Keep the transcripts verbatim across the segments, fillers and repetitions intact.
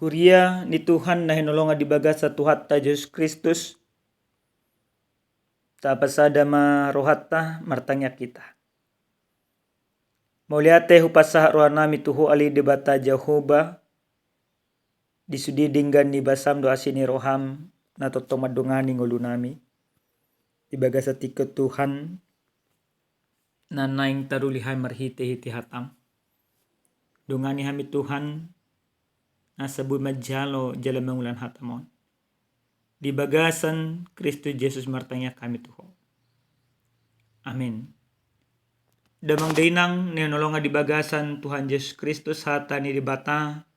Huria ni Tuhan na hinaholongan di bagasan Tuhanta Jesus Kristus, tapasada ma rohanta martangiang hita. Mauliate hupasahat rohanami tu Ho ale Debata Jahowa, di sude denggan ni basam dohot asi ni roham, na tongtong mandongani ngolunami. Di bagasan tingki on Tuhan, na naeng taruli hami marhitehite hatam. Dongani hami Tuhan, asa boi manjalo jala mangula hatam on. Di bagasan Kristus Jesus martangiang hami tu Ho. Amin. Damang dainang na hinaholongan di bagasan Tuhan Jesus Kristus, hata ni Debata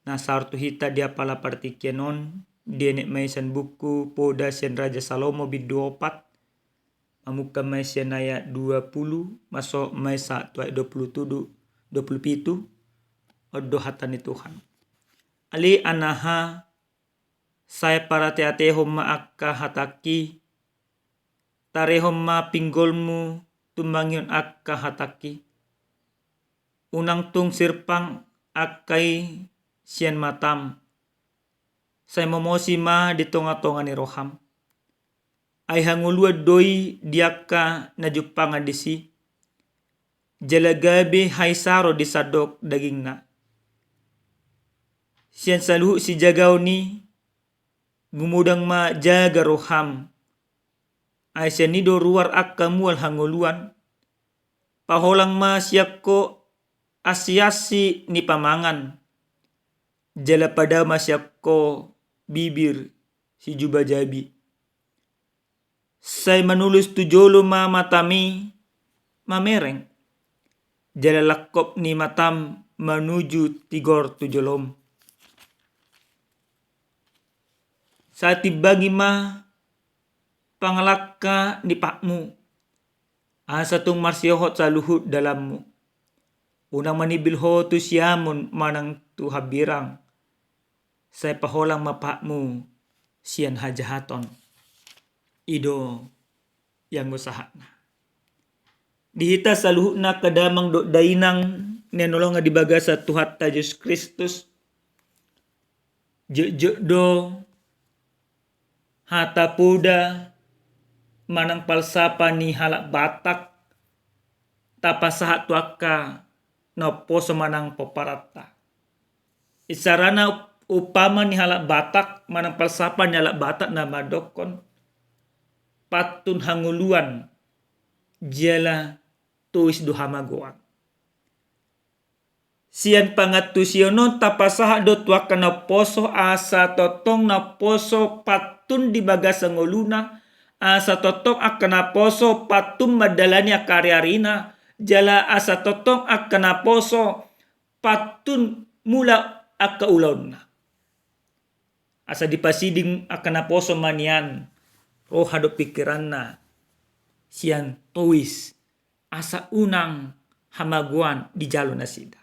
na sahat tu hita di apala partingkian on, dienet ma i sian buku Poda sian Raja Salomo bindu opat, mamungka ma i sian ayat dua pulu, masuk ma i sahat tu ayat dua pulu tujuh, dua pulu pitu. On do hata ni Tuhan. Ale anaha, sai parateatehon ma angka hatangki, tarehon ma pinggolmu tumangihon angka hatangki. Unang tung sirpang angka i sian matam, sai momosi ma di tongatonga ni roham. Ai hangoluan do i di angka na jumpangan disi, jala gabe haisaro di sandok dagingna. Sian saluhut sijagaon i, gumodang ma jaga roham. Ai sian i do ruar angka mual hangoluan. Paholang ma sian ho ansiansi ni pamangan, jala padao ma sian ho bibir sijubajabi. Sai manulus tu jolo ma matam i mamereng, jala langkop ni matam manuju tigor tu jolom. Sai timbangi ma pangalangka ni patmu, asa tung marsihohot saluhut dalanmu. Unang manimbil ho tu siamun manang tu hambirang, sai paholang ma patmu sian hajahaton. I do ianggo sahatna. Di hita saluhutna angka damang dohot dainang na hinaholongan di bagasan Tuhanta Jesus Kristus, jotjot do hata poda manang palsapa ni halak Batak tapasahat tu angka na umposo manang pomparanta. Isarana umpama ni halak Batak manang palsapa ni halak Batak na mandokkon pantun hangoluan jala tois do hamagoan. Sian pangantusion on tapasahat do tu angka na umposo asa tongtong na umposo pantun di bagasan ngoluna, asa tongtong angka na umposo pantun mandalani angka ariarina, jala asa tongtong angka na umposo pantun mulak angka ulaonna. Asa dipasiding angka na umposo ma nian roha dohot pingkiranna sian tois, asa unang hamagoan dijalo nasida.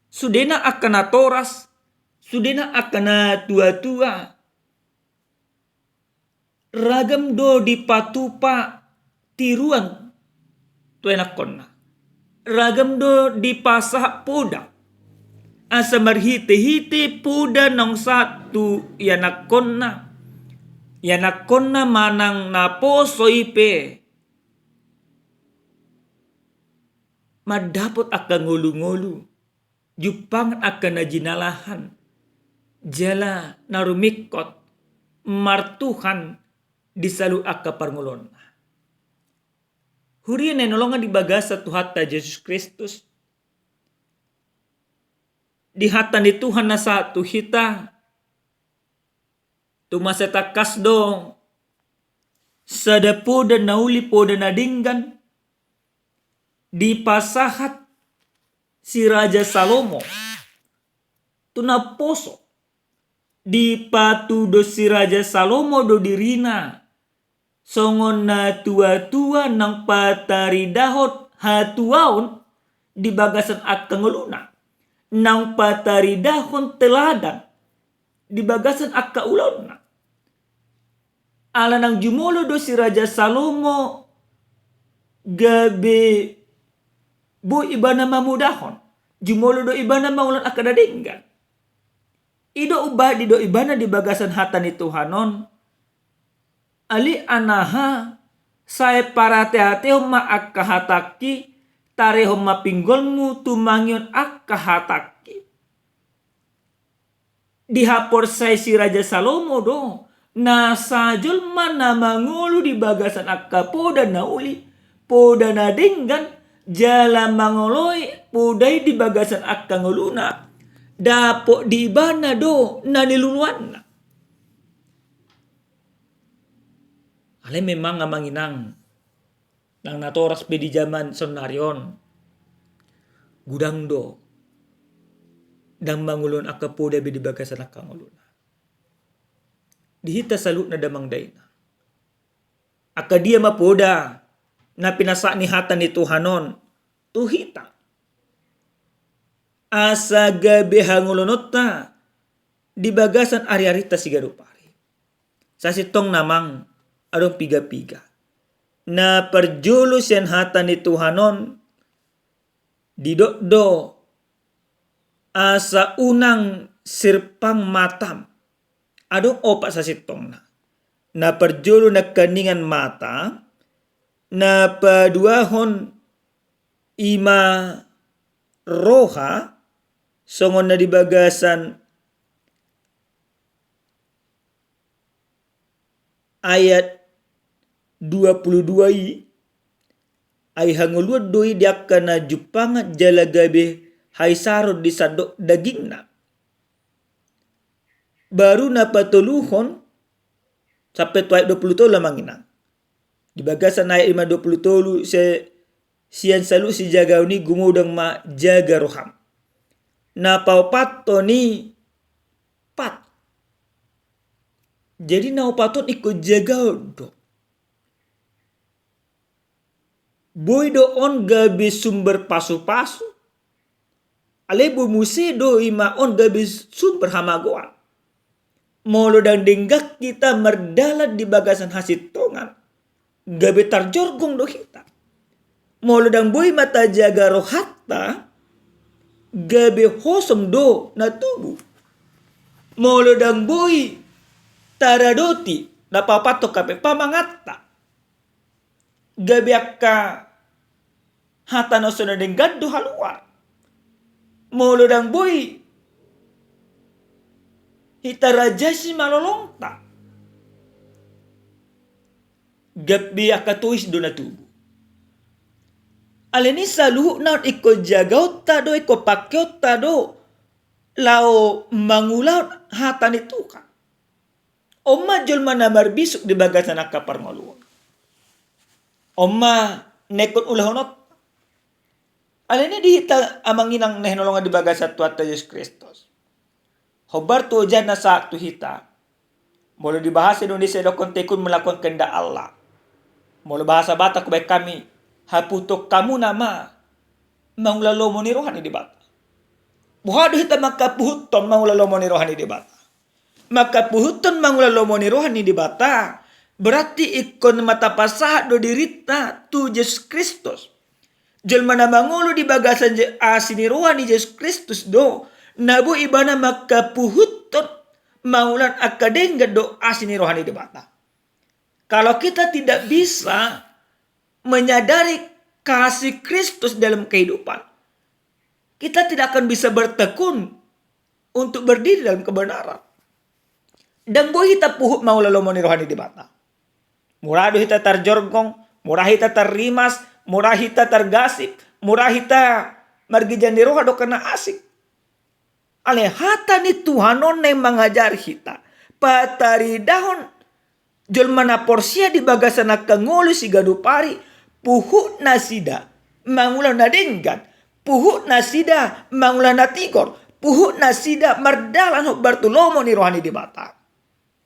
Sudena angka natoras, sudena angka natuatua, ragam do dipatupa tiruan tu ianakkonna. Ragam do dipasahat poda. Asa marhitehite poda naung sahat tu ianakkonna, ianakkonna manang naposo i pe mandapot angka ngolungolu, jumpangan angka na jinalahan, jala na rumingkot martuhan di saluhut angka parngoluonna. Huria na hinaholongan di bagasan Tuhanta Jesus Kristus, di hata ni Tuhan na sahat tu hita, tung mansai tangkas do sada poda na uli, poda na denggan dipasahat si Raja Salomo tu na umposo. Dipatudos si Raja Salomo do dirina songon natuatua naung pataridahon hatuaon di bagasan angka ngoluna, naung pataridahon teladan di bagasan angka ulaonna. Ala naung jumolo do si Raja Salomo gabe boi ibana mamodahon, jumolo do ibana mangulahon angka na denggan. I do umbahen didok ibana di bagasan hata ni Tuhan on, ale anaha, sai parateatehon ma angka hatangki, tarehon ma pinggolmu tumangihon angka hatangki. Dihaporseai si Raja Salomo do, nasa jolma na mangolu di bagasan angka poda na uli, poda na denggan, jala mangoloi poda i di bagasan angka ngoluna, dapot di ibana do na niluluanna. Alai memang amang inang, nang natoras pe di jaman saonnari on, godang do ndang mangoluhon angka poda be di bagasan angka ngoluna. Di hita saluhutna damang dainang, angka dia ma poda na pinasahat ni hata ni Tuhan on tu hita, asa gabe hangoluhononta di bagasan ariarinta siganup ari? Sasintongna amang, adong piga-piga. Na parjolo sian hata ni Tuhan on didok do, asa unang sirpang matam. Adong opat sasintongna. Na parjolo nangkiningan mata, na paduahon i ma roha, songon na di bagasan ayat dua puluh dua i, ai hangoluan do i di angka na jumpangan jala gabe haisaron di sandok dagingna. Baru na patoluhon, sampe tu ayat dua puluh tolu amang inang. Di bagasan ayat lima dua puluh tolu, se-, sian saluhut sijagaon i gumodang ma jaga roham. Na paopathon i pat. Jadi na opat on ingkon jagaon do. Boi do on gabe sumber pasu-pasu. Alai boi muse do i ma on gabe sumber hamagoan. Molo ndang denggan hita mardalan di bagasan hasintongan, gabe tarjorgong do hita. Molo ndang boi ma tajaga rohanta, gabe hosom do na tubu. Molo ndang boi taradoti, na paopathon hape pamanganta, gabe angka hata na so na denggan do haluar. Molo ndang boi hita rajasi malolongta, gabe angka tois do na tubu. Alani i saluhutna on ingkon jagaonta do, ingkon pangkeonta do laho mangulahon hata ni Tuhan. On ma jolma na marbisuk di bagasan angka parngoluon. On ma na ingkon ulahononta. Alani i di hita amang inang na hinaholongan di bagasan Tuhanta Jesus Kristus, hombar tu ojahan na sahat tu hita. Molo di bahasa Indonesia didokhon tekun melakukan kehendak Allah. Molo bahasa Batak hubahen hami, hapuhuthon hamu nama mangula lomo ni roha ni Debata. Boha do hita mangkapuhuthon mangula lomo ni roha ni Debata? Mangkapuhuthon mangula lomo ni roha ni Debata, berarti ingkon ma tapasahat do dirinta tu Jesus Kristus. Jolma na mangolu di bagasan Je-, asi ni roha ni Jesus Kristus do, na boi ibana mangkapuhuthon mangulahon angka denggan dohot asi ni roha ni Debata. Kalau kita tidak bisa menyadari kasih Kristus dalam kehidupan, kita tidak akan bisa bertekun untuk berdiri dalam kebenaran. Ndang boi hita puhut mangula lomo ni roha ni Debata. Mura do hita tarjorgong, mura hita tarrimas, mura hita targasip, mura hita marginjang ni roha dohot na asing. Alai hata ni Tuhan on naeng mangajari hita, pataridahon jolma na porsea di bagasan angka ngolu siganup ari, puhut nasida mangula na denggan, puhut nasida mangula na tigor, puhut nasida mardalan hombar tu lomo ni roha ni Debata.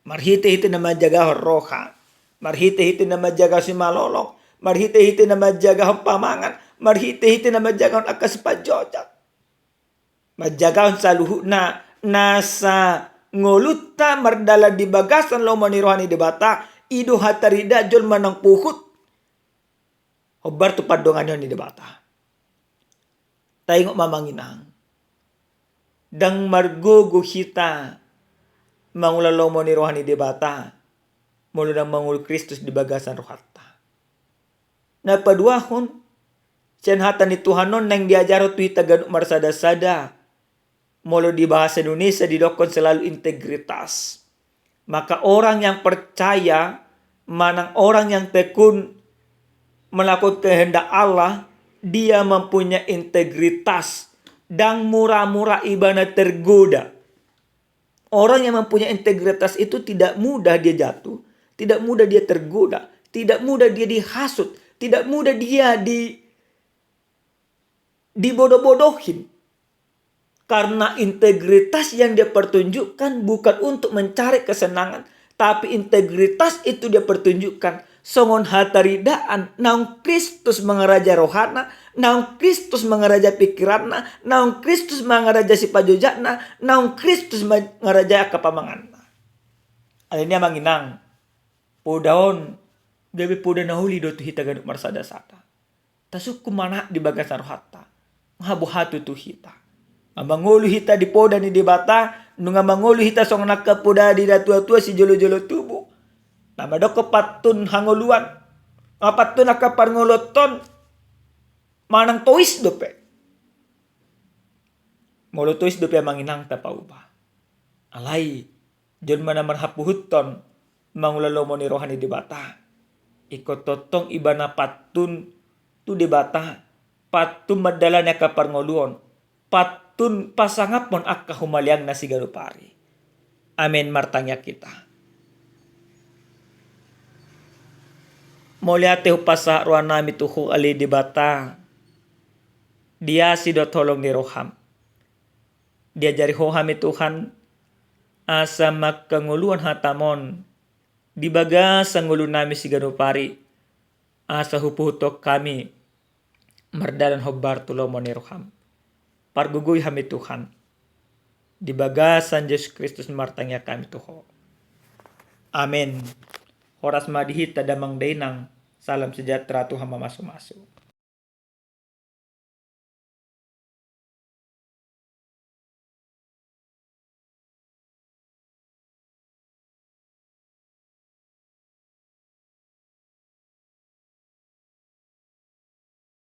Marhitehite na manjagahon roha, marhitehite na manjagahon simalolong, marhitehite na manjagahon pamangan, marhitehite na manjagahon angka sipanjojak. Manjagahon saluhutna nasa ngolunta mardalan di bagasan lomo ni roha ni Debata, i do hatarida jolma naung puhut hombar tu pandonganion ni Debata. Taingot ma amang inang, ndang margogo hita mangula lomo ni roha ni Debata, molo ndang mangolu Kristus di bagasan rohanta. Na paduahon, sian hata ni Tuhan on naeng diajarhon tu hita ganup marsada-sada, molo di bahasa Indonesia didokkon selalu integritas. Maka orang yang percaya, manang orang yang tekun melakukan kehendak Allah, dia mempunyai integritas, ndang mura-mura ibana tergoda. Orang yang mempunyai integritas itu tidak mudah dia jatuh, tidak mudah dia tergoda, tidak mudah dia dihasut, tidak mudah dia di, dibodoh-bodohin. Karena integritas yang dia pertunjukkan bukan untuk mencari kesenangan, tapi integritas itu dia pertunjukkan songon hataridaan naung Kristus mangaraja rohana, naung Kristus mangaraja pikiranna, naung Kristus mangaraja sipajojakna, naung Kristus mangaraja angka pamanganna. Alani i amang inang, poda on gabe poda na uli do tu hita ganup marsada-sada. Tasungkun ma na di bagasan rohanta, nga boha tutu hita. Nga mangolu hita di poda ni Debata, nunga mangolu hita songon angka poda ni natua-tua sijolo-jolo tubu. Na mandokkon pantun hangoluan, nga pantun angka parngoluonta on manang tois dope. Molo tois dope amang inang tapauba. Alai jolma na marhapuhut on mangula lomo ni roha ni Debata, ingkon tongtong ibana pantun tu Debata, pantun mandalani angka parngoluon, pantun pasangaphon angka humaliangna siganup ari. Amen. Martangiang hita. Mauliate hupasahat rohanami tu Ho ale Debata, di asi dohot holong ni roham. Diajari Ho hami Tuhan, asa mangkangoluhon hatam on di bagasan ngolunami siganup ari, asa hupuhuthon hami mardalan hombar tu lomo ni roham. Pargogoi hami Tuhan. Di bagasan Jesus Kristus martangiang hami tu Ho. Amen. Horas ma di hita damang dainang. Salam sejahtera, Tuhan mamasumasu.